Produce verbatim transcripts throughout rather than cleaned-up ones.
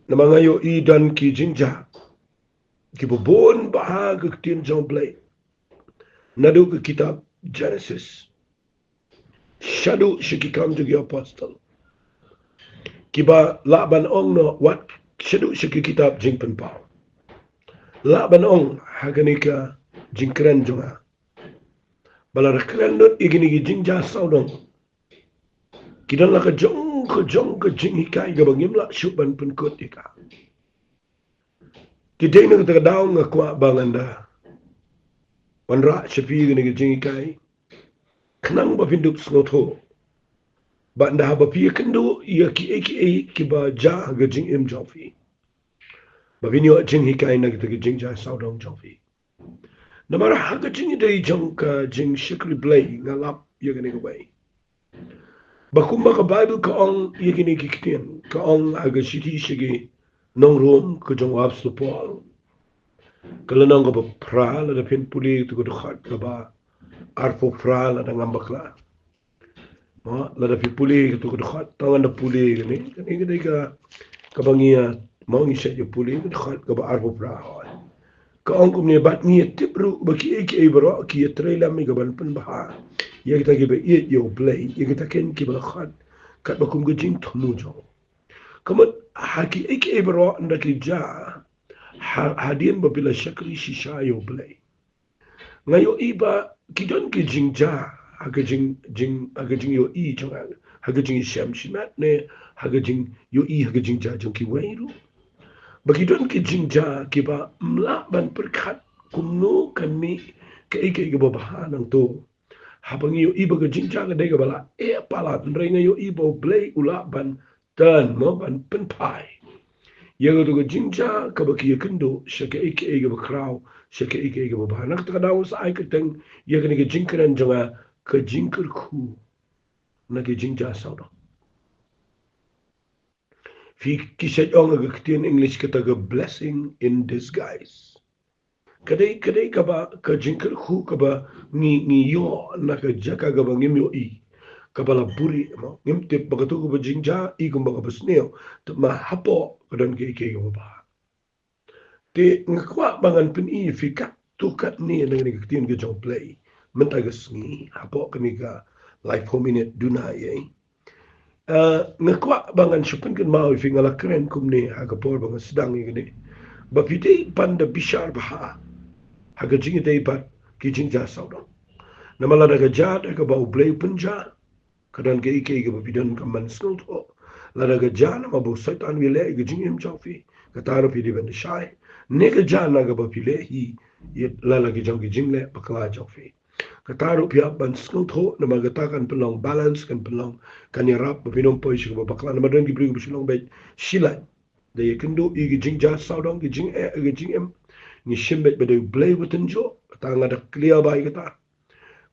Namar nga ïohi don ki jingjia kiba bun bha ha ka ktien jong U Blei. Naduh ka kitab Genesis shaduh sha ki Kam jong ki Apostol, kiba lah ban ong noh wat shaduh sha ki kitab Jingpynpaw, lah ban ong ha kane ka jingkren jong nga ba lada kren lut ïa kine ki jingjia sawdong, ki don la ka jong ka jong ka jinghikai kaba ngim lah shuh ban pynkut ïa ka. Te dei na kata ka daw nga kwah ba ngan da wanrah sha phi kane ka jinghikai, khnang ba phin dup sngewthuh, ba ynda haba phi ïakynduh ïa kiei kiei kiba jia ha ka jingim jong phi, ba phin ïoh jinghikai na kata ka jingjia sawdong jong phi. Namar ha ka jingïadei jong ka jingshakri Blei nga lap ïa kane kawei, ba kumba ka Baibl ka ong ïa kine ki ktien, ka ong ha ka shithi sha ki nong Rom ka jong u Apostol Paul, ka lynnong kaba phra, lada phin pule kata ka dkhot kaba arphew phra lada ngam bakla. Mo, lada phi pule kata ka dkhot, tang ngan da pule kane, kane ka dei ka, kaba ngi ïa, mo, ngi shait ïa pule ka dkhot kaba arphew phra, hooid. Ka ong kumne: Bad ngi ïa tip ruh ba kiei kiei baroh ki ïatrei lem ïa ka ban pynbha ïa kita kiba ïeit ïa U Blei, ïa kita ken kiba la khot katba kum ka jingthmu jong u. Ka mut ha kiei kiei baroh ynda ki jia, ha, hadien ba phi la shakri shisha ïa U Blei, nga ïohi ba ki don ki jingjia ha ka jing, jing, ha ka jingïohi jong nga, ha ka jingïashem shimet ne ha ka jingïohi, ha ka jingjia jong kiwei ruh. Ba ki don ki jingjia kiba ym lah ban pyrkhat kumno kan mih kaei kaei kaba bha nangto. Haba ngi ïohi ba ka jingjia ka dei kaba la eh palat, hynrei nga ïohi ba U Blei u lah ban turn, mo, ban pynphai ïa kato ka jingjia kaba ki ïakynduh sha kaei kaei kaba khraw, sha kaei kaei kaba bha. Na kata ka daw sa ai kyrteng ïa kane ka jingkren jong nga, ka jingkyrkhu na ki jingjia sawdong. Phi, ki shait ong ha ka ktien English kata ka blessing in disguise. Ka dei, ka dei kaba, ka jingkyrkhu kaba ngi, ngi ïoh na ka jaka kaba ngim ïohi, kaba la buhrieh, mo. Ngim tip ba kato kaba jingjia i kumba kaba sniew, te ma hapoh ka don kiei kiei kaba bha. Te nga kwah ba ngan pyni ïa phi katto katne na kane ka ktien ka jong U Blei mynta ka sngi, hapoh kane ka laiphew minit duna ïa. Eh, nga kwah ba ngan shu pynkynmaw ïa phi, nga la kren kumne ha ka por ba nga sdang ïa kane, ba phi dei ban da bishar bha ha ka jingïadei bad ki jingjia sawdong. Namar lada ka jia da kaba U Blei u pynjia, ka don kaei kaei kaba phi donkam ban sngewthuh. Lada ka jia namar ba u Soitan u ïaleh ïa ka jingim jong phi, kata ruh phi dei ban da shai. Ne ka jia na kaba phi leh hi ïa la la ki jong ki jingleh bakla jong phi, kata ruh phi hap ban sngewthuh, namar kata kan pynlong balance, kan pynlong, kan ïarap ba phin ym poi sha kaba bakla. Namar don ki briew kiba shu long beit shilait da ïakynduh ïa ki jingjia sawdong, ki jingeh, ki jingim. Ngi shim beit ba dei U Blei uba tynjuh, kata nga da clear bha ïa kata.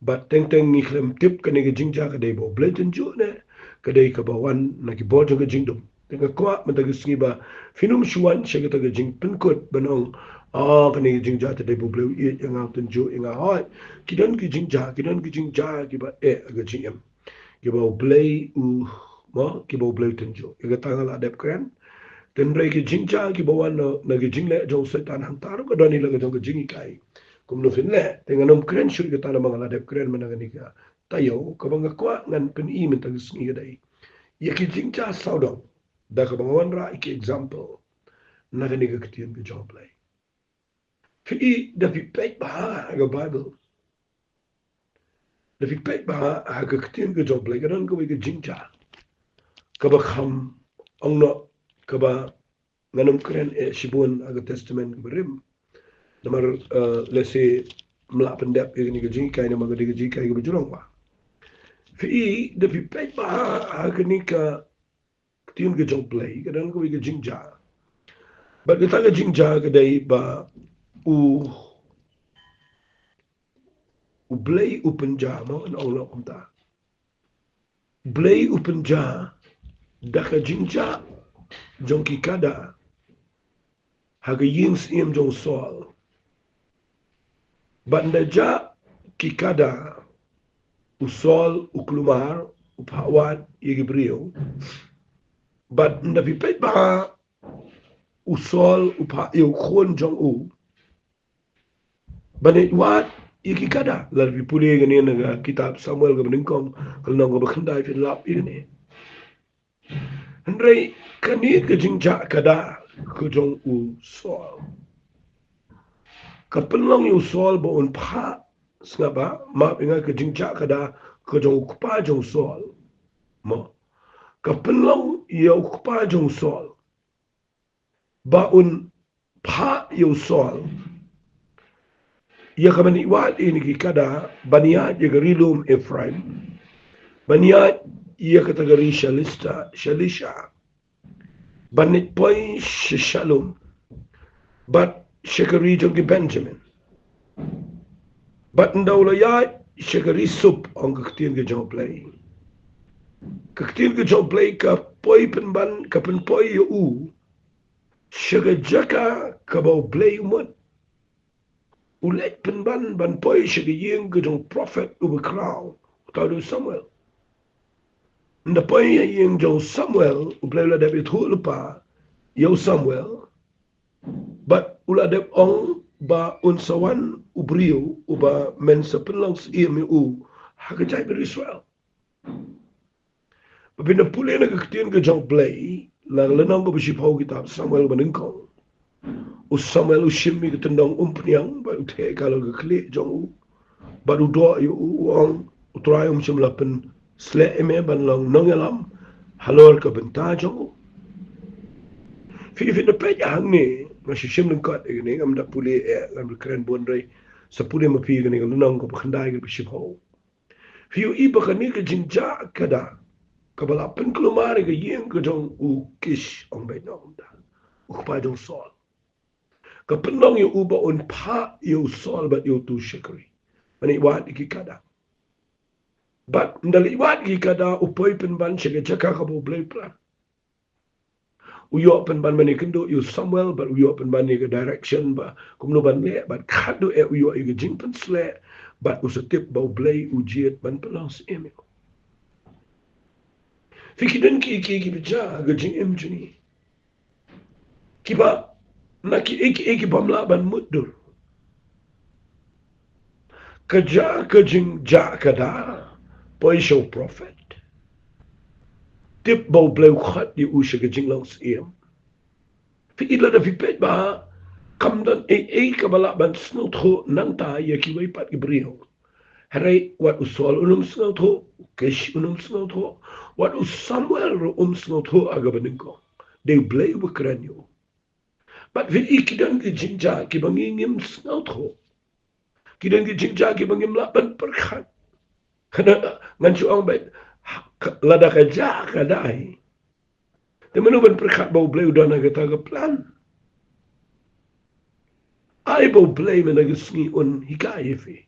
Bad teng teng ngi khlem tip kane ka jingjia ka dei ba U Blei u tynjuh ne ka dei kaba wan na ki bor jong ka jingdum. Te nga kwah mynta ka sngi ba phin ym shu wan sha kata ka jingpynkut ban ong, ah, kane ka jingjia te dei ba U Blei u ïeit ïa nga, u tynjuh ïa nga. Hooid, ki don ki jingjia, ki don ki jingjia kiba eh ha ka jingim, kiba U Blei u, mo, kiba U Blei u tynjuh. Ïa kata nga la dep kren. Hynrei ki jingjia kiba wan na, na ki jingleh jong u Soitan hangta ruh ka don hi la ka jong ka jinghikai. Kumno phin leh, te ngan ym kren shuh ïa kata namar nga la dep kren mynta kane ka taïew. Kaba nga kwah ngan pyni mynta ka sngi ka dei ïa ki jingjia sawdong da kaba nga wanrah ïa ki example na kane ka ktien ka jong U Blei. Phi i, da phi peit bha ha ka Baibl, da phi peit bha ha ka ktien ka jong U Blei, ka don kawei ka jingjia kaba kham, ong noh, kaba ngan ym kren eh shibun ha ka Testament kaba rim. Namar, eh, lehse ym lah pyndep ïa kane ka jinghikai namar ka dei ka jinghikai kaba jrong bha. Phi i, da phi peit bha ha kane ka ktien ka jong U Blei, ka don kawei ka jingjia. Bad kata ka jingjia ka dei ba u, U Blei u pynjia, mo, ngan ong noh kumta. U Blei u pynjia da ka jingjia jong ki kada ha ka ïing syiem jong u Saul. Bad ynda jia ki kada, u Saul u kulmar, u phah wad ïa ki briew. Bad ynda phi peit bha u Saul u phah ïa u khun jong u ban ïa wad ïa ki kada. Lada phi pule kane na ka kitab Samuel kaba nyngkong, ka lynnong kaba khyndai, phin lap ïa kane. Hynrei kane ka jingjah kada ka jong u Saul ka pynlong ïa u Saul ba un phah, sngap ba, map ïa nga, ka jingjah kada ka jong u kpa jong u Saul. Mo. Ka pynlong ïa u kpa jong u Saul ba un phah ïa u Saul ïa ka ban ïa wad ïa kine ki kada, ban ïaid ïa ka ri lum Ephraim, ban ïaid ïa kata ka ri Shalista, Shalisha, ban ïaid poi sha Shalum, bad sha ka ri jong ki Benjamin. Bad ynda u la ïaid sha ka ri Sup, ong ka ktien ka jong U Blei. Ka ktien ka jong U Blei ka poi pynban, ka pynpoi ïa u sha ka jaka kaba U Blei u mut. U leit pynban ban poi sha ka ïing ka jong u prophet uba khraw, uta u dei u Samuel. Ynda poi ïa ïing jong u Samuel, U Blei u la dep ïathuh lypa ïa u Samuel, bad u la dep ong ba un sa wan u briew uba men sa pynlong syiem ïa u ha ka jaitbynriew Israel. Ba phin da pule na ka ktien ka jong U Blei, na ka lynnong kaba shiphew kitab Samuel ba nyngkong, u Samuel u shim ïa ka tyndong umphniang, bad u theh ka la ka khlieh jong u, bad u doh ïa u, u ong, U Trai um shym la pynsleh ïa me ban long nongïalam halor ka bynta jong u. Phi, phin da peit hangne, nga shu shim lyngkot ïa kane, ngam da pule eh, ngam da kren bun, hynrei sa pule ma phi kane ka lynnong kaba khyndai kaba shiphew. Phi ïohi ba kane ka jingjah kada kaba la pynkulmar ïa ka ïing ka jong u Kish, ong beit noh kumta, u kpa jong u Saul, ka pynlong ïa u ba un phah ïa u Saul bad ïa utu u shakri ban ïa wad ïa ki kada. Bad ynda la ïa wad ïa ki kada, u poi pynban sha ka jaka kaba U Blei u plan. U ïoh pynban ban ïakynduh ïa u Samuel, bad u ïoh pynban ïa ka direction ba kumno ban leh, bad khadduh eh u ïoh ïa ka jingpynsleh, bad u sa tip ba U Blei u jied ban pynlong syiem ïa u. Phi, ki don ki, ki, kiba jia ha ka jingim jong ngi, kiba na kiei kiei ki bym lah ban mutdur. Ka jia ka jingjia ka da poi sha u prophet. Tip ba U Blei u khot ïa u sha ka jinglong syiem. Phi, lada phi peit ba kam don ei ei kaba lah ban sngewthuh nangta ïa kiwei pat ki briew. Hynrei wat u Saul un ym sngewthuh, u Kish un ym sngewthuh, wat u Samuel ruh um sngewthuh ha kaba nyngkong. Dei U Blei uba kren ïa u. Bad phi, ki don ki jingjia kiba ngi ngim sngewthuh. Ki don ki jingjia kiba ngim lah ban pyrkhat. Kane ngan shu ong beit, lada ka jia ka dei, te mano ban pyrkhat ba U Blei u don ha kata ka plan? Ai ba U Blei mynta ka sngi un hikai ïa phi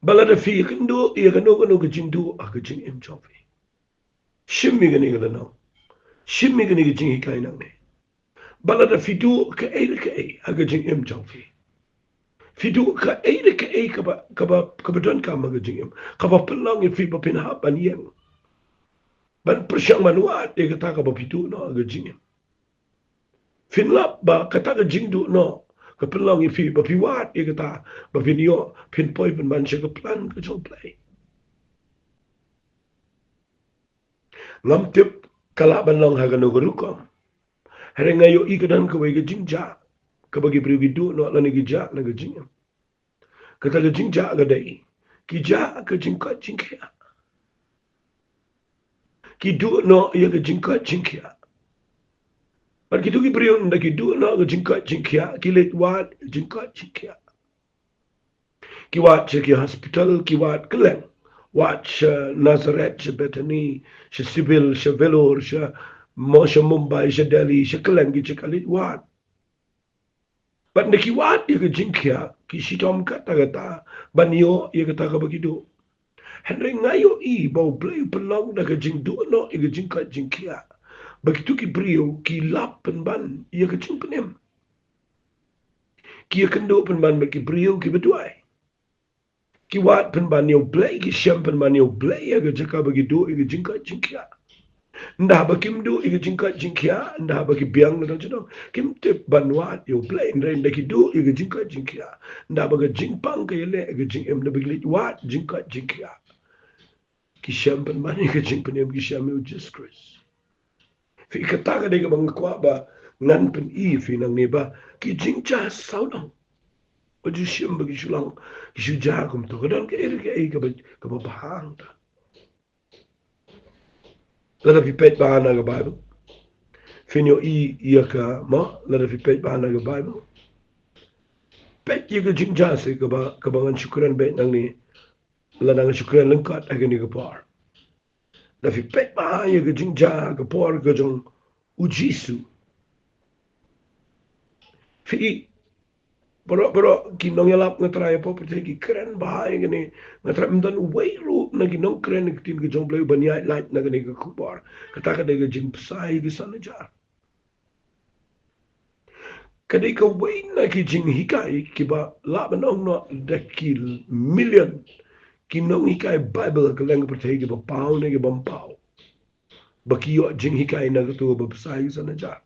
ba lada phi ïakynduh ïa kano kano ka jingduh ha ka jingim jong phi, shim ïa kane ka lynnong, shim ïa kane ka jinghikai nangne. Ba lada phi duh kaei re kaei ha ka jingim jong phi, phi duh kaei re kaei kaba, kaba, kaba donkam ha ka jingim, kaba pynlong ïa phi ba phin hap ban ïeng ban pyrshang ban wad ïa kata kaba phi duh noh ha ka jingim. Phin lap ba kata ka jingduh noh ka pynlong ïa phi ba phi wad ïa kata, ba phin ïoh, phin poi pynban sha ka plan ka jong U Blei. Ngam tip ka lah ban long ha kano ka rukom. Hynrei nga ïohi ka don kawei ka jingjia kaba ki briew ki duh noh lane ki jia na ka jingim. Kata ka jingjia ka dei, ki jia ka jingkoit jingkhiah. Ki duh noh ïa ka jingkoit jingkhiah. Bad kito ki briew ynda ki duh noh ka jingkoit jingkhiah, ki leit wad jingkoit jingkhiah. Ki wad sha ki hospital, ki wad kylleng. Wad sha Nazareth, sha Bethany, sha Civil, sha Vellore, sha, mo, sha Mumbai, sha Delhi, sha kylleng ki jaka leit wad. Bad ynda ki wad ïa ka jingkhiah, ki shitom katta katta ban ïoh ïa kata kaba ki duh. Hynrei nga ïohi ba U Blei u pynlong da ka jingduh noh ïa ka jingkoit jingkhiah ba kito ki briew ki lap pynban ïa ka jingpynim. Ki ïakynduh pynban bad ki briew kiba duwai. Ki wad pynban ïa U Blei, ki shem pynban ïa U Blei ha ka jaka ba ki duh ïa ka jingkoit jingkhiah. Ynda ba kim duh ïa ka jingkoit jingkhiah, ynda ba ki biang na dong jong, kim tip ban wad ïa U Blei, hynrei ynda ki duh ïa ka jingkoit jingkhiah, ynda ba ka jingpang ka ïaleh ïa ka jingim, ynda ba ki leit wad jingkoit jingkhiah, ki shem pynban ïa ka jingpynim, ki shem ïa U Jisu Khrist. Phi, kata ka dei kaba nga kwah ba ngan pyni ïa phi nangne ba ki jingjia sawdong, wat ju shim ba ki shu long, ki shu jia kumto. Ka don kaei kaei kaba, kaba bha hangta. Lada phi peit bha na ka Baibl, phin ïohi ïa ka, mo, lada phi peit bha na ka Baibl, peit ïa ka jingjia se kaba, kaba ngan shu kren beit nangne, lada ngan shu kren lyngkot ha kane ka por. Lada phi peit bha ïa ka jingjia ka por ka jong U Jisu, phi, baroh baroh ki nongïalap, nga trai, hapoh pyrthei ki kren bha ïa kane. Nga trai ym don uwei ruh na ki nongkren ïa ka ktien ka jong U Blei uban ïaid lait na kane ka khubor. Kata ka dei ka jingbsa ïa ki san hajar. Ka dei kawei na ki jinghikai kiba lah ban ong noh da ki million ki nonghikai Baibl ha kylleng ka pyrthei, kiba paw ne kiba ym paw, ba ki ïoh jinghikai na kato kaba bsa ïa ki san hajar.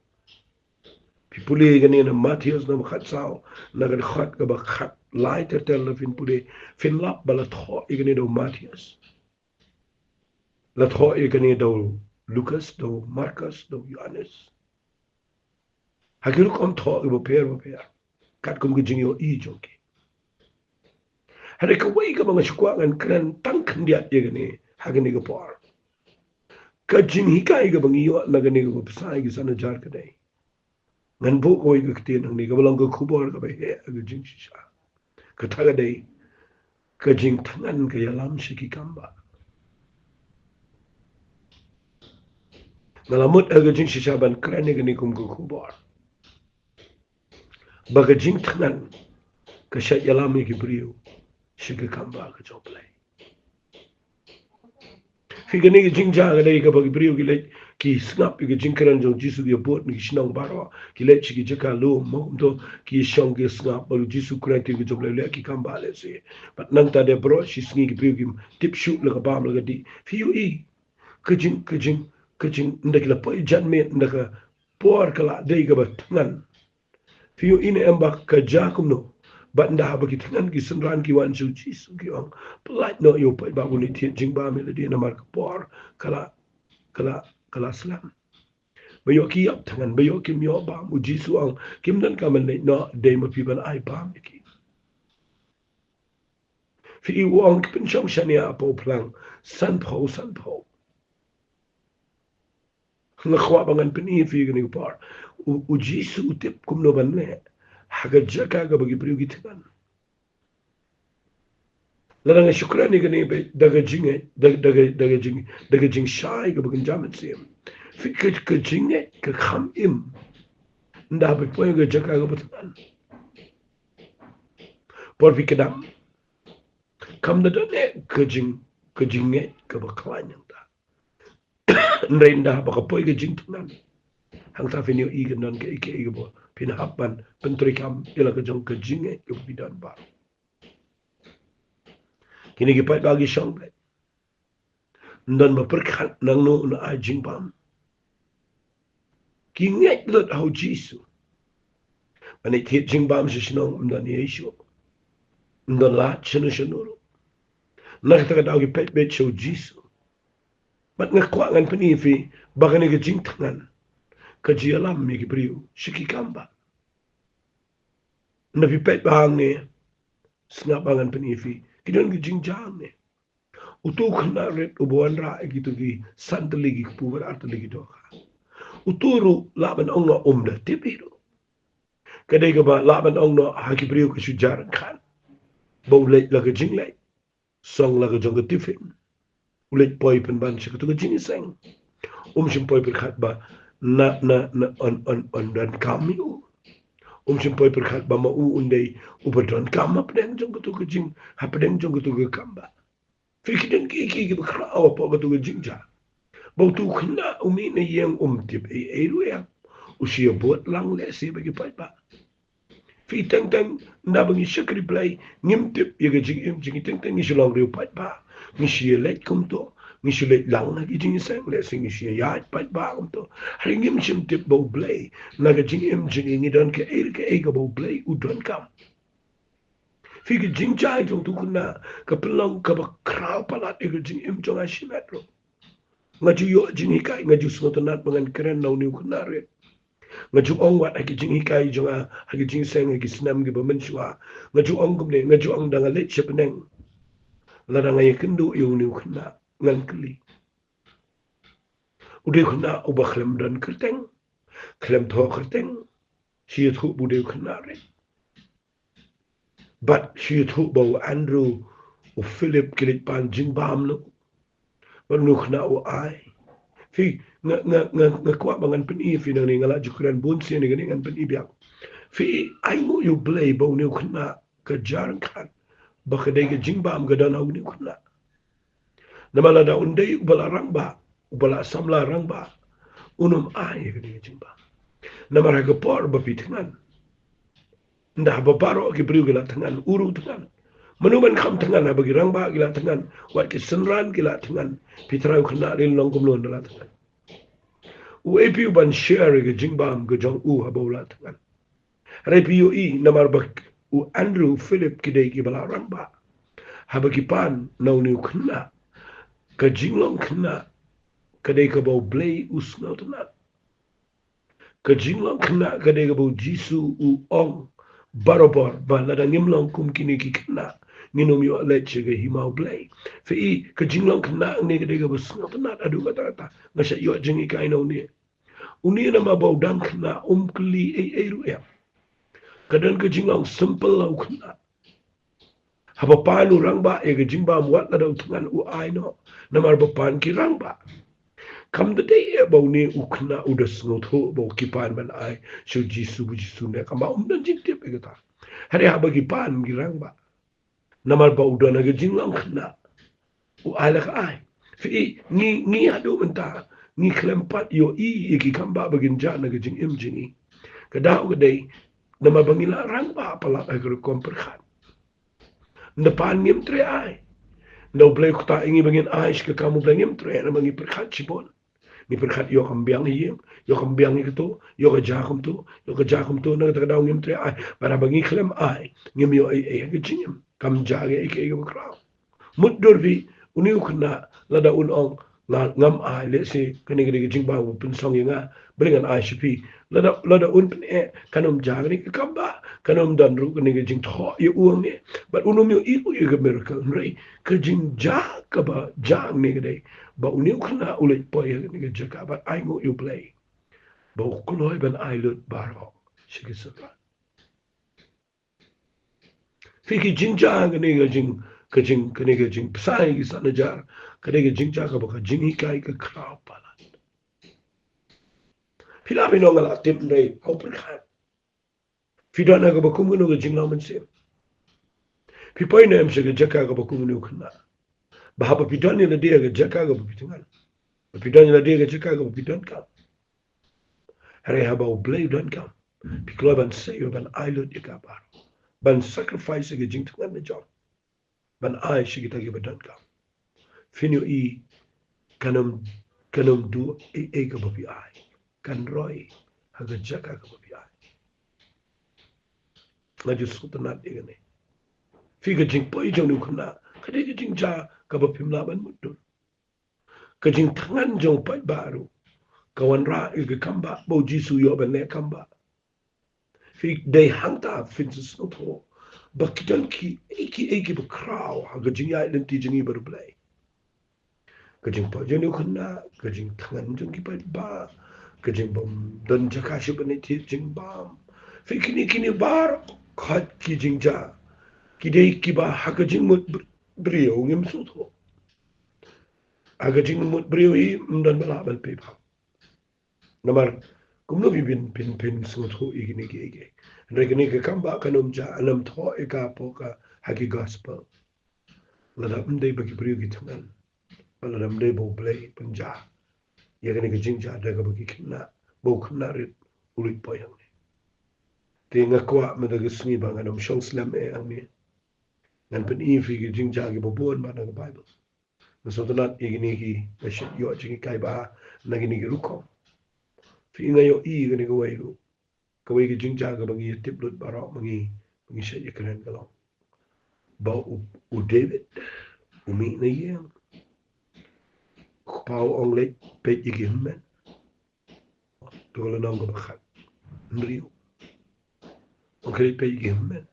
Phi pule kane na Mathaios na ba khatsaw, na ka dkhot kaba khatlai ter ter, lada phin pule, phin lap ba la thoh ïa kane da u Mathaios, la thoh ïa kane da u Lukas, da u Markos, da u Ïoannis. Ha ki rukom thoh kiba pher bapher, katkum ka jingïohi jong ki. Hynrei kawei kaba nga shu kwah ngan kren tang khyndiat ïa kane ha kane ka por, ka jinghikai kaba ngi ïoh na kane kaba bsa ïa ki san hajar ka dei, ngan buh kawei ka ktien hangne kaba long ka khubor kaba heh ha ka jingshisha. Kata ka dei, ka jingthngan ka ïalam sha ki kambah. Nga la mut ha ka jingshisha ban kren ïa kane kum ka khubor, ba ka jingthngan ka shait ïalam ïa ki briew sha ki kambah ka jong U Blei. Phi, kane ka jingjia ka dei kaba ki briew ki leit ki sngap ïa ka jingkren jong U Jisu, ki ïabud na ki shnong baroh, ki leit sha ki jaka lum, mo, kumto, ki shong ki sngap ba U Jisu u kren ktien ka jong U Blei, leh ki kambah lehse. Bad nangta de baroh shi sngi ki briew kim tip shuh la ka bam la ka dih. Phi ïohi ka jing, ka jing, ka jing, ynda ki la poi janmiet, ynda ka por ka la dei kaba thngan, phi ïohi ne em ba ka jia kumno? Bad ynda haba ki thngan ki synran ki wan sha U Jisu ki ong, pyllait noh ïa u paidbah ba un leit thied jingbam ïa lade namar ka por ka la, ka la, ka la slem. Ba ïoh ki ïap thngan, ba ïoh kim ïoh bam. U Jisu u ong kim donkam ban leit noh, dei ma phi ban ai bam ïa ki. Phi, u ong ki pynshong shaniah hapoh phlang sanphew sanphew. Nga kwah ba ngan pyni ïa phi kane ka por, U, U Jisu u tip kumno ban leh ha ka jaka kaba ki briew ki thngan. Lada nga shu kren ïa kane ba da ka jingngeit, da, da ka, da ka jing, da ka jingshai kaba kynja mynsiem. Phi, ka, ka jingngeit ka kham im ynda phi poi ha ka jaka kaba thngan. Por phi kdang, kam da don eh ka jing, ka jingngeit kaba khlaiñ hangta. Hynrei ynda ba ka poi ka jingthngan, hangta phin ïohi kan don kaei kaei kaba phin hap ban pyntreikam ïa la ka jong ka jingngeit kaba phi don bha. Kine ki paidbah ki shong beit, ym don ba pyrkhat nangno un ai jingbam. Ki ngeit lut ha U Jisu. Ban leit thied jingbam sha shnong ym don ei ei shuh. Ym don lad shano shano ruh. Na kata ka daw ki peit beit sha U Jisu. Bad nga kwah ngan pyni ïa phi ba kane ka jingthngan ka ju ïalam ïa ki briew sha ki kambah. Ynda phi peit bha hangne, sngap ba ngan pyni ïa phi, ki don ki jingjia hangne. Uto u khynnah rit uba wanrah ïa kito ki san tylli ki kpu bad ar tylli ki dohkha, uto ruh lah ban ong nga um da tip hi ruh. Ka dei kaba lah ban ong noh ha ki briew ka shu jia ryngkat ba u leit la ka jingleit song la ka jong ka tiffin. U leit poi pynban sha kato ka jingïaseng. Um shym poi pyrkhat ba na, na, na, un, un, un donkam ïa u. Um shym poi pyrkhat ba ma u un dei uba donkam hapdeng jong kato ka jing, hapdeng jong kato ka kambah. Phi, ki don kiei kiei kiba khraw hapoh kato ka jingjia. Ba uto u khynnah u mih na ïing um tip ei ei ruh ïa u, shu ïabud lang lehse bad ki paidbah. Phi, teng teng ynda ba ngi shakri Blei ngim tip ïa ka jingim jong ngi, teng teng ngi shu long riew paidbah, ngi shu ïaleit kumto. Ngi shu leit lang ha ki jingïaseng, lehse ngi shu ïaid paidbah kumto. Hynrei ngim shym tip ba U Blei, na ka jingim jong ngi, ngi don kaei kaei kaba U Blei u donkam. Phi, ka jingjia jong uto u khynnah ka pynlong kaba khraw palat ïa ka jingim jong nga shimet ruh. Nga ju ïoh jinghikai, nga ju sngewtynnat ba ngan kren na une u khynnah rit. Nga ju ong wat ha ki jinghikai jong nga ha ki jingïaseng ha ki snem kiba mynshuwa. Nga ju ong kumne, nga ju ong da nga leit sha bneng, lada nga ïakynduh ïa une u khynnah, ngan kylli. U dei u khynnah uba khlem don kyrteng, khlem thoh kyrteng. Shu ïathuh ba u dei u khynnah rit. Bad shu ïathuh ba u Andrew, u Philip ki leit pan jingbam noh. Bad une u khynnah u ai. Phi, nga, nga, nga, nga kwah ba ngan pyni ïa phi nangne, nga la ju kren bun sien ïa kane, ngan pyni biang. Phi, ainguh ïa U Blei ba une u khynnah ka jia ryngkat ba ka dei ka jingbam ka don ha une u khynnah. Namar lada un dei uba la rangbah, uba la samla rangbah, un ym ai ïa kane ka jingbam. Namar ha ka por ba phi thngan, ynda haba baroh ki briew ki la thngan, u ruh u thngan. Mano ban kham thngan haba ki rangbah ki la thngan, wat ki synran ki la thngan? Phi trai u khynnah rit long kumno ynda la thngan? Uei phi u ban share ïa ka jingbam ka jong u haba u la thngan? Hynrei phi ïohi, namar ba u Andrew, Philip ki dei kiba la rangbah, haba ki pan na une u khynnah, ka jinglong khynnah ka dei kaba U Blei u sngewtynnat. Ka jinglong khynnah ka dei kaba U Jisu u ong barabor ba lada ngim long kum kine ki khynnah, ngin ym ïoh leit sha ka hima U Blei. Phi, ka jinglong khynnah hangne ka dei kaba sngewtynnat haduh katta katta. Nga shait ïoh jinghikai na une. Une namar ba u dang khynnah, um kylli ei ei ruh ïa. Ka don ka jinglong simple ha u khynnah. Haba pan u rangbah ïa ka jingbam, wat lada u thngan, u ai noh. Namar ba pan ki rangbah. Kam da dei eh ba une u khynnah u da sngewthuh ba ki pan ban ai sha u Jisu, ba u Jisu un neh, kam ba um don jingtip ïa kata. Hynrei haba ki pan ki rangbah, namar ba u don ha ka jinglong khynnah, u ai la ka ai. Phi, ngi, ngi haduh mynta ngi khlem pat ïohi ïa ki kambah ba kin jah na ka jingim jong ngi. Ka daw ka dei namar ba ngi la rangbah palat ha ka rukom pyrkhat. Ynda pan ngim treh ai. Ynda U Blei u ktah ïa ngi ba ngin ai sha ka kam U Blei, ngim treh namar ngi pyrkhat shibun. Ngi pyrkhat ïoh kam biang ïing, ïoh kam biang ïa kato, ïoh ka jia kumto, ïoh ka jia kumto, na kata ka daw ngim treh ai. Bad haba ngi khlem ai, ngim ïoh ei ei ha ka jingim. Kam jia ei ei kaba khraw. Mutdur phi, une u khynnah lada un ong, nga, ngam ai, lehse kane ka dei ka jingbam ba pynsong ïa nga, balei ngan ai sha phi? Lada, lada un pyneh, kan ym jia kane ka kambah, kan ym don ruh kane ka jingthoh ïa u hangne. Bad un ym ïohi ruh ïa ka miracle, hynrei ka jingjia kaba jia hangne ka dei ba une u khynnah u leit poi ha kane ka jaka bad ainguh ïa U Blei ba u kloi ban ai lut baroh sha ki synran. Phi, ki jingjia kane ka jing, ka jing, kane ka jingbsai ki san hajar, kane ka jingjia kaba ka jinghikai ka khraw palat. Phi lah phi ong nga la tip, hynrei ha u pyrkhat. Phi don ha kaba kum kano ka jinglong mynsiem? Phi poi ne em sha ka jaka kaba kum une u khynnah? Ba haba phi don ïa lade ha ka jaka kaba phi thngan, ba phi don ïa lade ha ka jaka kaba phi donkam, hynrei haba U Blei u donkam, phi kloi ban sei, ban ai lut ïa ka baroh, ban sacrifice ïa ka jingthngan jong, ban ai sha kita kiba donkam. Phin ïohi, kan ym, kan ym duh ei ei kaba phi ai, kan roi ha ka jaka kaba phi ai. Nga ju sngewtynnat ïa kane. Phi, ka jingpoi jong une u khynnah ka dei ka jingjia kaba phim lah ban mutdur. Ka jingthngan jong u paidbah ruh ka wanrah ïa ka kambah ba u Jisu u ïoh ban neh kambah. Phi, dei hangta phin sa sngewthuh ba ki don kiei kiei kiba khraw ha ka jingïaid lynti jong ngi bad U Blei. Ka jingpoi jong une u khynnah, ka jingthngan jong ki paidbah, ka jingbym don jaka shuh ban ai thied jingbam. Phi, kine, kine baroh ki jingjia ki dei kiba ha ka jingmut br-, briew ngim sngewthuh. Ha ka jingmut briew hi ym don ba lah ban pynpaw. Namar kumno phi phin, phin, phin sngewthuh ïa kine kiei kiei? Hynrei kane ka kambah kan ym jia, kan ym thoh ïa ka hapoh ka, ha ki gospel, lada ym dei ba ki briew ki thngan, bad lada ym dei ba U Blei u pynjah ïa kane ka jingjia da kaba ki khynnah, ba u khynnah rit u leit poi hangne. Te nga kwah mynta ka sngi ba ngan ym shong slem eh hangne. Ngan pyni ïa phi ki jingjia kiba bun bha na ka Baibl. Nga sngewtynnat ïa kine ki, nga shait ïoh jinghikai bha na kine ki rukom. Phi, nga ïohi kane kawei ruh, kawei ka jingjia kaba ngi ïa tip lut baroh ma ngi, ma ngi shait ïa kren ka long ba u, u David u mih na ïing. U kpa u ong, leit peit ïa ki hynmen. To ka lynnong kaba khathynriew. Ong, leit peit ïa ki hynmen,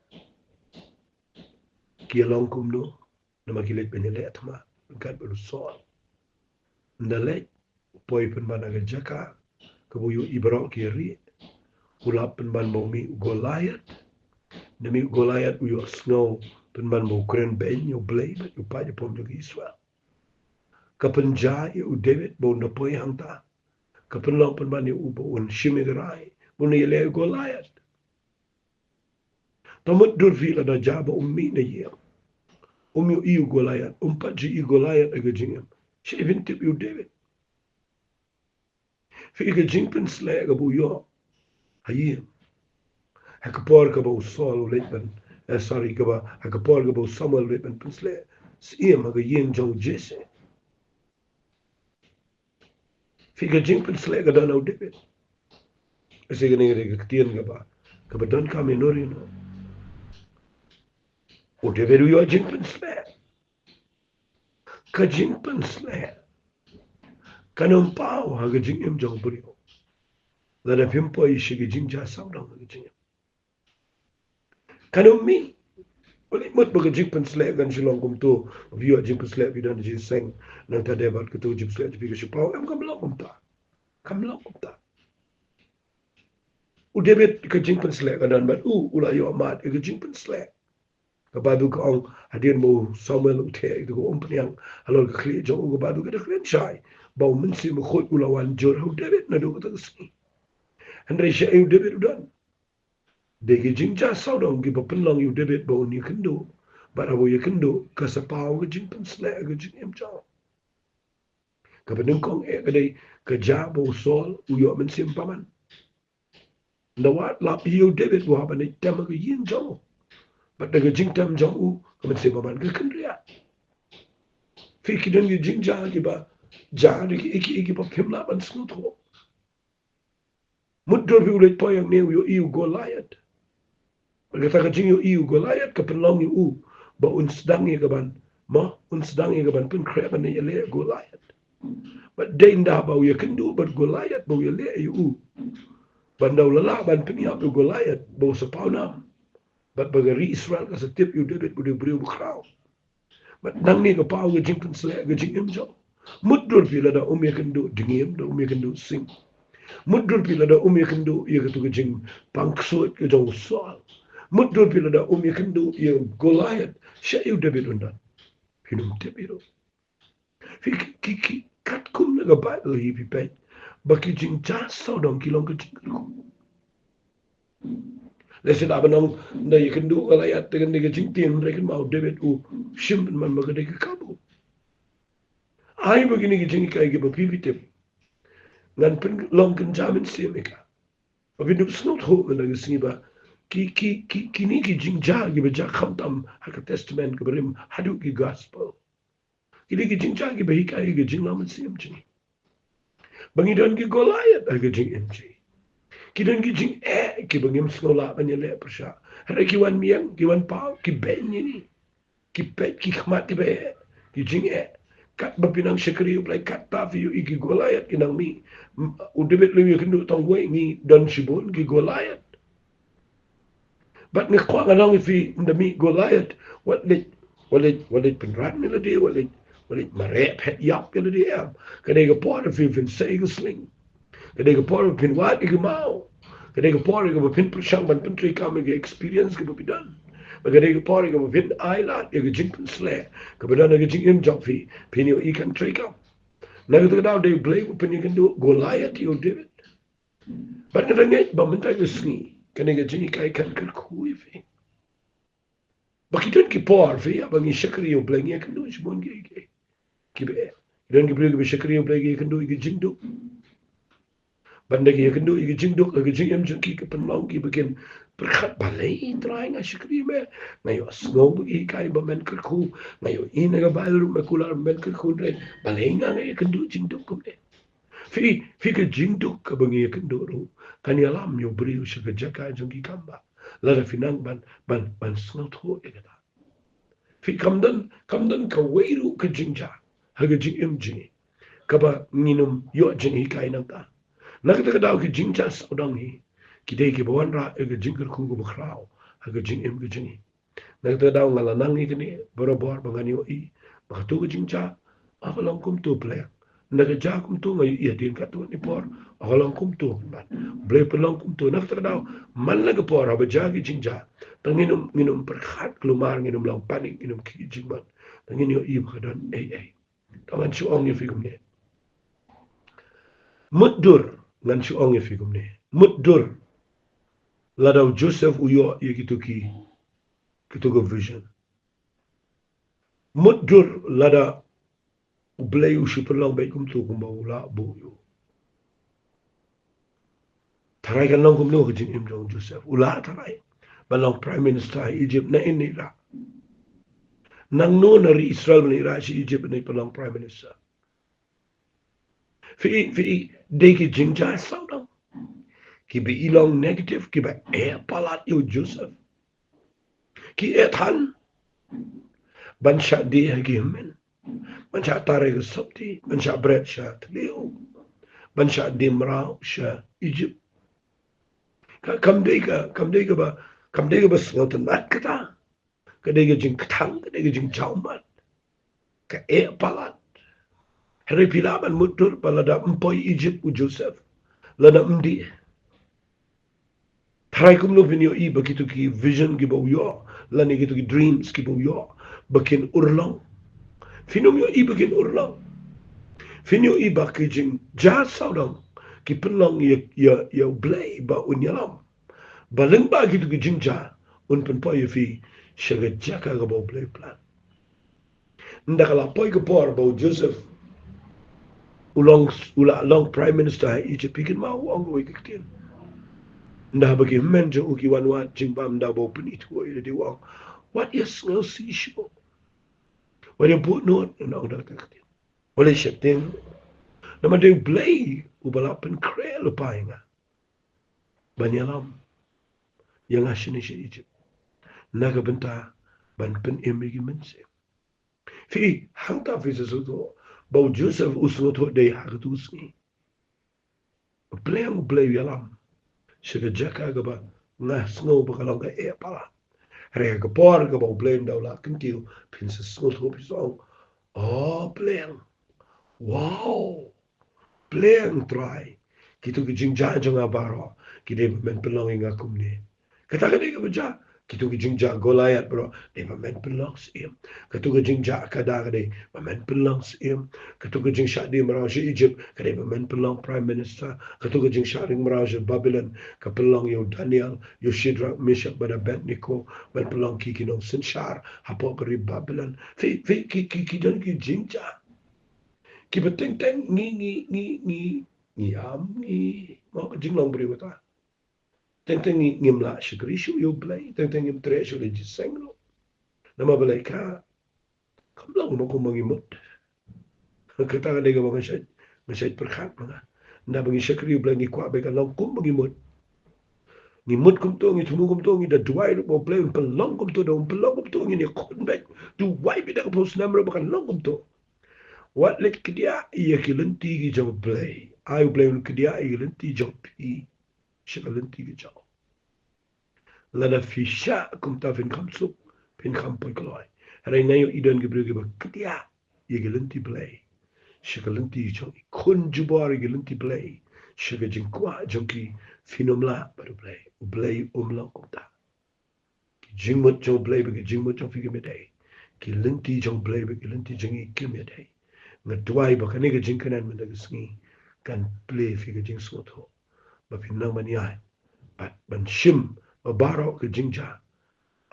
ki ïa long kumno, namar ki leit ban ïaleh thma ryngkat bad u Saul. Ynda leit, u poi pynban ha ka jaka kaba u ïohi baroh ki ïa rieh. U lap pynban ba u mih u Goliath. Ynda mih u Goliath, u ïohsngew pynban ba u kren beiñ ïa U Blei bad ïa u paid jong ka Israel. Ka pynjia ïa u David ba un da poi hangta. Ka pynlong pynban ïa u ba un shim ïa ka rai, ba un ïaleh ïa u Goliath. To mutdur phi, lada jia ba um mih na ïing, um ïohi u Goliath, um pat ju ïohi u Goliath ha ka jingim, shaei phin tip ïa u David? Phi, ka jingpynsleh kaba u ïoh ha ïing, ha ka por kaba u Saul u leit ban, eh, sorry, kaba, ha ka por kaba u Samuel u leit ban pynsleh syiem ha ka ïing jong u Jesse. Phi, ka jingpynsleh ka don ha u David. Ase kane ka dei ka ktien kaba, kaba donkam ïa u David. U David u ïoh jingpynsleh. Ka jingpynsleh kan ym paw ha ka jingim jong u briew lada phim poi sha ka jingjia sawdong ha ka jingim. Kan ym mih. Wat leh mut ba ka jingpynsleh kan shu long kumto, phi ïoh jingpynsleh, phi don jingseng, nangta dei bad kato ka jingpynsleh jong phi ka shu paw. Em, kam long kumta. Kam long kumta. U David, ka jingpynsleh ka don bad u, u la ïoh mad ïa ka jingpynsleh. Ka Baibl ka ong, hadien ba u Samuel u theh ïa u, ka umphniang halor ka khlieh jong u, ka Baibl ka da kren shai ba U Mynsiem Bakhuid u la wan jur ha u David naduh kata ka sngi. Hynrei shaei u David u don? Dei ki jingjia sawdong kiba pynlong ïa u David ba un ïakynduh. Bad haba u ïakynduh, ka sa paw ka jingpynsleh ha ka jingim jong u. Kaba nyngkong eh ka dei ka jia ba u Saul u ïoh mynsiem bymman. Ynda wat lap ïa u David u hap ban leit tem ha ka ïing jong u. Bad da ka jingtem jong u, ka mynsiem bymman ka kynriah. Phi, ki don ki jingjia kiba jia da kiei kiei kiba phim lah ban sngewthuh. Mutdur phi, u leit poi hangne u ïohi u Goliath. Bad kata ka jingïohi u Goliath ka pynlong ïa u ba un sdang ïa ka ban, mo, un sdang ïa ka ban pynkhreh ban ïaleh ïa u Goliath. Bad dei ynda ba u ïakynduh bad Goliath ba u ïaleh ïa u, bad ynda u la lah ban pynïap ïa u Goliath ba u sa paw nam. Bad ba ka ri Israel ka sa tip ïa u David ba u dei u briew bakhraw. Bad nangne ka paw ka jingpynsleh ha ka jingim jong u. Mutdur phi, lada um ïakynduh dngiem, lada um ïakynduh sing. Mutdur phi, lada um ïakynduh ïa kato ka jingpang ksuid ka jong u Saul. Mutdur phi, lada um ïakynduh ïa u Goliath, shaei u David un don? Phin ym tip ïa u. Phi, ki, ki, ki, katkum na ka Baibl hi, phi peit ba ki jingjia sawdong ki long ka jingkyrkhu. Lehse da ban ong, ynda ïakynduh Goliath te kan dei ka jingtieng, hynrei kynmaw, David u shim pynban ba ka dei ka kabu. Ai ba kine ki jinghikai kiba phi, phi tip, ngan pynlong kynja mynsiem ïa ka. Ba phin ym sngewthuh mynta ka sngi ba ki, ki, ki, kine ki jingjia kiba jia khamtam ha ka Testament kaba Rim haduh ki Gospel. Ki dei ki jingjia kiba hikai ïa ka jinglong mynsiem jong ngi. Ba ngi don ki Goliath ha ka jingim jong ngi. Ki don ki jingeh kiba ngim sngew lah ban ïaleh pyrshah. Hynrei ki wan miang, ki wan paw, ki beiñ ïa ngi. Ki peit ki khmat kiba eh, ki jingeh. Katba phi nang shakri U Blei, katta phi ïohi ki Goliath ki nang mih. M-, u David leh ïakynduh tang wei, ngi don shibun ki Goliath. Bad nga kwah ngan ong ïa phi, ynda mih Goliath, wat leit, wat leit, wat leit pynran ïa lade, wat leit, wat leit mareh phet ïap ïa lade, em. Ka dei ka por phi, phin sei ka sling. Ka dei ka por phin wad ïa ka maw. Ka dei ka por kaba phin pyrshang ban pyntreikam ïa ka experience kaba phi don. Bad ka dei ka por kaba phin ailad ïa ka jingpynsleh kaba don ha ka jingim jong phi, phin ïohi kan treikam. Na kata ka daw dei U Blei uba pynïakynduh Goliath ïa u David. Bad nga ngeit ba mynta ka sngi kane ka jinghikai kan kyrkhu ïa phi. Ba ki don ki por phi, haba ngi shakri ïa U Blei, ngi ïakynduh shibun ki, ki, kiba eh. Ki don ki briew kiba shakri ïa U Blei, ki ïakynduh ïa ki jingduk. Ban da ki ïakynduh ïa ki jingduk, ïa ki jingim jong ki, ki pynlong ki ba kin pyrkhat, balei Trai nga shakri me. Nga ïohsngew ba ki hikai ba men kyrkhu. Nga ïohi na ka Baibl ruh me kular men kyrkhu, hynrei balei nga, nga ïakynduh jingduk kumne. Phi, phi, ka jingduk kaba ngi ïakynduh ruh kan ïalam ïa u briew sha ka jaka jong ki kam bah. Lada phi nang ban, ban, ban sngewthuh ïa kata. Phi, kam don, kam don kawei ruh ka jingjia ha ka jingim jong ngi kaba ngin ym ïoh jinghikai nangta. Na kata ka daw ki jingjia sawdong hi ki dei kiba wanrah ïa ka jingkyrkhu kaba khraw ha ka jingim ka jong ngi. Na kata ka daw nga la nang ïa kane barabor ba ngan ïohi ba kato ka jingjia, ah, ka long kumto, Blei. Na ka jia kumto, nga ïohi hadien katto katne por, ah, ka long kumto, man. Blei pynlong kumto. Na kata ka daw, man la ka por haba jia ki jingjia, tang ngin ym, ngin ym pyrkhat kulmar, ngin ym long panic, ngin ym khih jingmut. Tang ngin ïohi ba ka don ei ei. Tang ngan shu ong ïa phi kumne. Mutdur, ngan shu ong ïa phi kumne. Mutdur, lada u Joseph u ïoh ïa kito ki, kito ka vision. Mutdur lada u Blei u shu pynlong beit kumto kumba u la buh ïa u. Tharai kan long kumno ka jingim jong u Joseph. U la tharai ban long Prime Minister ha Egypt, na in i rah. Nangno na ri Israel ban i rah sha Egypt ban i pynlong Prime Minister. Phi, phi, dei ki jingjia sawdong kiba i long negative, kiba eh palat ïa u Joseph. Ki eh than ban shah die ha ki hynmen, ban shah tar ha ka sopti, ban shah bret sha thliew, ban shah die mraw sha Egypt. Ka, kam dei ka, kam dei kaba, kam dei kaba sngewtynnat kata. Ka dei ka jingkthang, ka dei ka jingjawmat. Ka eh palat. Hynrei phi lah ban mutdur ba lada ym poi Egypt u Joseph, lada ym die, tharai kumno phin ïohi ba kito ki vision kiba u ïoh, lane kito ki dreams kiba u ïoh, ba kin urlong? Phin ym ïohi ba kin urlong. Phin ïohi ba ki jingjia sawdong ki pynlong ïa, ïa, ïa u Blei ba un ïalam. Ba lyngba kito ki jingjia un pynpoi ïa phi sha ka jaka kaba u Blei u plan. Ynda ka la poi ka por ba u Joseph u long, u la long Prime Minister ha Egypt, phi kynmaw u ong kawei ka ktien. Ynda haba ki hynmen jong u ki wan wad jingbam, ynda ba u pynithuh ïa lade, u ong, wat ïa sngewsih shuh. Wat ïa buh nud, u ong da kata ka ktien. Wat leit sheptieng. Namar dei u Blei uba la pynkhreh lypa ïa nga ban ïalam ïa nga shane sha Egypt na ka bynta ban pynim ïa ki mynsiem. Phi, hangta phi sa sngewthuh ba u Joseph u sngewthuh dei ha katu ka sngi. Pleng u Blei u ïalam sha ka jaka kaba nga sngew ba ka long ka eh palat. Hynrei ha ka por kaba u Blei u la kyntiew, phin sa sngewthuh, phin sa ong, oh, pleng. Wow. Pleng Trai. Kito ki jingjia jong nga baroh ki dei ba men pynlong ïa nga kumne. Kata ka dei kaba jia. Kito ki jingjia Goliath baroh dei ba men pynlong syiem. Kito ki jingjia ka da ka dei ba men pynlong syiem. Kito ki jingshah die mraw sha Egypt ka dei ba men pynlong Prime Minister. Kito ki jingshah ring mraw sha Babylon ka pynlong ïa u Daniel, ïa u Shadrach, Meshach bad Abednego ban pynlong ki ki nongsynshar hapoh ka ri Babylon. Phi, phi, ki, ki, ki don ki jingjia kiba teng teng ngi, ngi, ngi, ngi, ngi am, ngi, mo, ka jinglong briew kata. Teng teng ngi, ngim lah shakri shuh ïa u Blei, teng teng ngim treh shuh ïa la jingïaseng ruh. Namar balei? Ka, kam long ba kumba ngi mut. Kata ka dei kaba nga shait, nga shait pyrkhat ma nga. Ynda ba ngi shakri ïa u Blei ngi kwah ba kan long kumba ngi mut. Ngi mut kumto, ngi thmu kumto, ngi da duwai ruh ba u Blei un pynlong kumto, da un pynlong kumto ngin ïakhun beit. Duwai beit da ka phew snem ruh ba kan long kumto. Wat leit kdiah ïa ki lynti ki jong u Blei. Ai u Blei un kdiah ïa ki lynti jong phi sha ka lynti ka jong u. Lada phi shah kumta phin kham suk, phin kham poi kloi. Hynrei nga ïohi don ki briew kiba kdiah ïa ki lynti Blei sha ka lynti jong ki, khun jubor ïa ki lynti Blei sha ka jingkwah jong ki, phin ym lah bad u Blei. U Blei um long kumta. Ki jingmut jong u Blei bad ki jingmut jong phi kim ïadei. Ki lynti jong u Blei bad ki lynti jong ngi kim ïadei. Nga duwai ba kane ka jingkren mynta ka sngi kan plie ïa phi ka jingsngewthuh ba phin nang ban ïaid bad ban shim ba baroh ka jingjia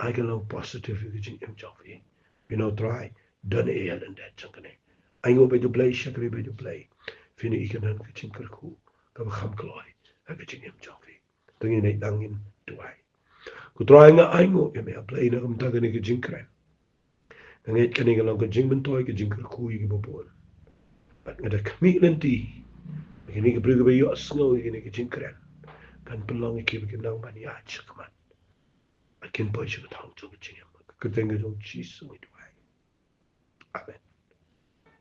ai kan long positive ïa ka jingim jong phi. Phin ong, Trai, don ei ei lyndet jong kane. Ai nguh bad u Blei, shakri bad u Blei. Phin ïohi kan don ka jingkyrkhu. kaba kham kloi ha ka jingim jong phi. To ngin ïa tang ngin duwai. Ko Trai, nga ainguh ïa me, A Blei, na ka bynta kane ka jingkren. Nga ngeit kane ka long ka jingmyntoi, ka jingkyrkhu ïa kiba bun. Bad nga da khmih lynti ba kine ki briew kiba ïohsngew ïa kane ka jingkren kan pynlong ïa ki ba kin nang ban ïaid shakhmat bad kin poi sha ka thong jong ka jingim. Ha ka kyrteng ka jong U Jisu ngi duwai. Amen.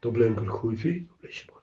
To U Blei un kyrkhu ïa phi.